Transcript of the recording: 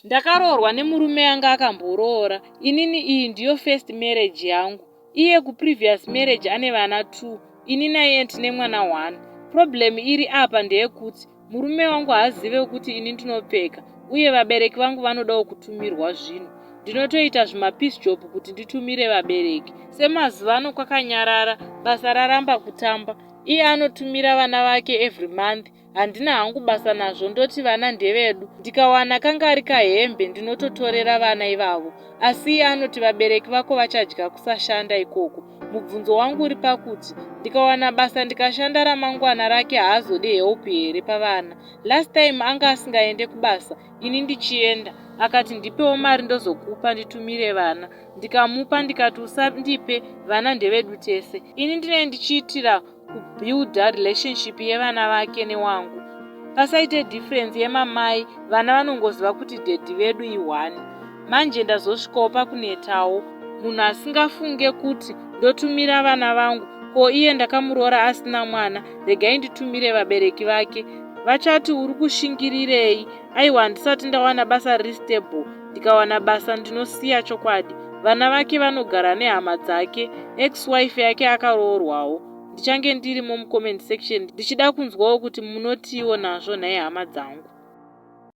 Ndakaroorwa nemurume anga akamboroora. Inini iyi ndiyo first marriage yangu. Iye kuprevious marriage ane vana 2, ini naiye tine mwana 1. Problem iri apa ndeyekuti murume wangu haazive kuti ini ndinopfeka uye vabereki vangu vanodawo kutumirwa zvinhu. Ndinotoita zvimapiece job kuti nditumire vabereki. Semazuva ano kwakanyarara, basa raramba kutamba. Iye anotumira vana vake every month Handina hangu basa nazvo ndoti vana ndevedu. Ndikawana kangari kahembe ndinototorera vana ivavo. Asi iye anoti vabereki vako vachadya kusashanda ikoko. Mubvunzo wangu uri pakuti ndikawana basa ndikashanda ramangwana rake haazode help here pavana. Last time anga asingaende kubasa ini ndichienda akati ndipewo mari ndozokupa nditumire vana. Ndikamupa ndikati usandipe vana ndevedu tese. Ini ndinenge ndichiitira kubuilder relationship yevana vake newangu pasaite difference yemamai vana vanongoziva kuti daddy vedu ihwani manje ndazosvikawo pakunetawo munhu asingafunge kuti ndotumira vana vangu ko iye ndakamuroora asina mwana regai nditumire vabereki vake vachati uri kushingirirei aiwa handisati ndawana basa riri stable ndikawana basa ndinosiya chokwadi vana vake vanogara nehama dzake ex wife yake akaroorwawo ndichange ndirimo mucomment section ndichida kunzwawo kuti munotiwo nazvo nhai hama dzangu.